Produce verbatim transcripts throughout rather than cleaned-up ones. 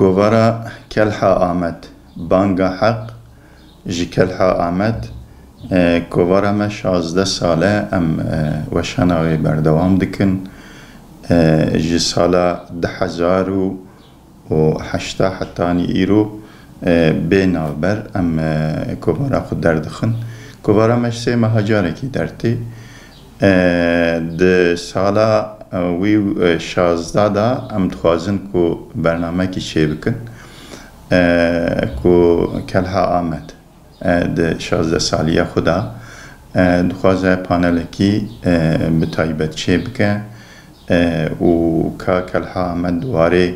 Kovara Kelha Amed, Banga Heq ji Kelha Amed. E, kovara me şazdeh sal e, em, e, weşana wê berdewam dikin. E, ji sala du hezar û heşta hetanî îro, e, bê navber em, e, kovara xwe derdixin. Kovara me ji sê meha carekî dertê. E, di sala, e, wî, e, şazdeh de em dixwazin ku bernamekî çêbikin, e, ku Kelha Amed, e, di şazdeh saliya xwe de, e, dixwaze panelekî, e, bi taybet çêbike, e, û ka Kelha Amed di warê,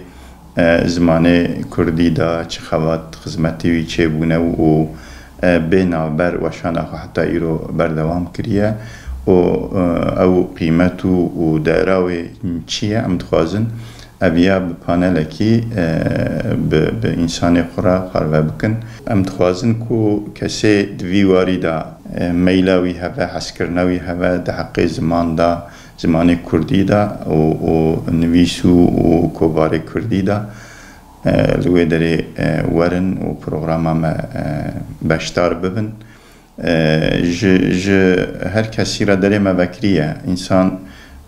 e, zimanê kurdî de çi xebat xizmetê wî çêbûne û, e, bê navber weşana xwe heta îro berdewam kiriye û, e, ew qîmet û, û dera wê çi ye, em dixwazin ev ya bi panelekî, e, bi, bi însanê xwe re parve bikin. Em dixwazin ku kesê di vî warî de, e, meyla wî hebe, hezkirina wî hebe di heqê ziman de, zimanê kurdî de û, û nivîs û, û kovarê kurdî de, e, li wê derê, e, werin û programa me, e, beşdar bibin. E, ji, ji her kesî re derê me vekiriye. Însan,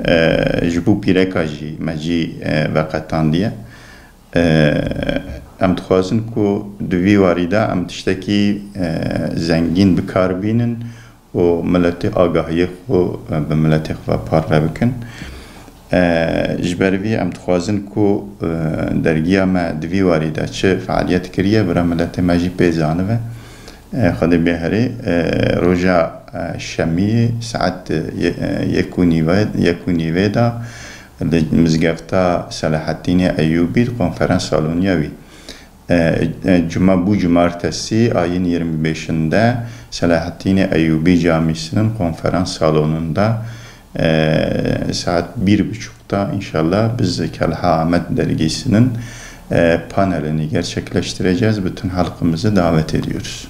e, ji bo pîreka jî me cî, e, veqetandiye. E, em dixwazin ku di vî warî de em tiştekî, e, zengîn bi kar bînin û miletê agahiyê xwe, e, bi miletê xwe ve parve bikin. E, ji ber vî em dixwazin ku, e, dergiya me di vî warî de çi fealiyet kiriye, bira miletê me jî pê zanibe. E, Xwedê bê herê, e, roja, e, şemiyê saet, e, ye-, e, yek û nîve, yek û nîvê de li mizgefta Selahattînê Eyûbî di konferans saloniya wî. E, e, cuma bû cumartesî ayın yirmi beşinde Selahattînê Eyûbî Camîsinin konferans salonunda, e, saat bir buçukta inşallah biz Kelha Ahmet dergisinin, e, panelini gerçekleştireceğiz. Bütün halkımızı davet ediyoruz.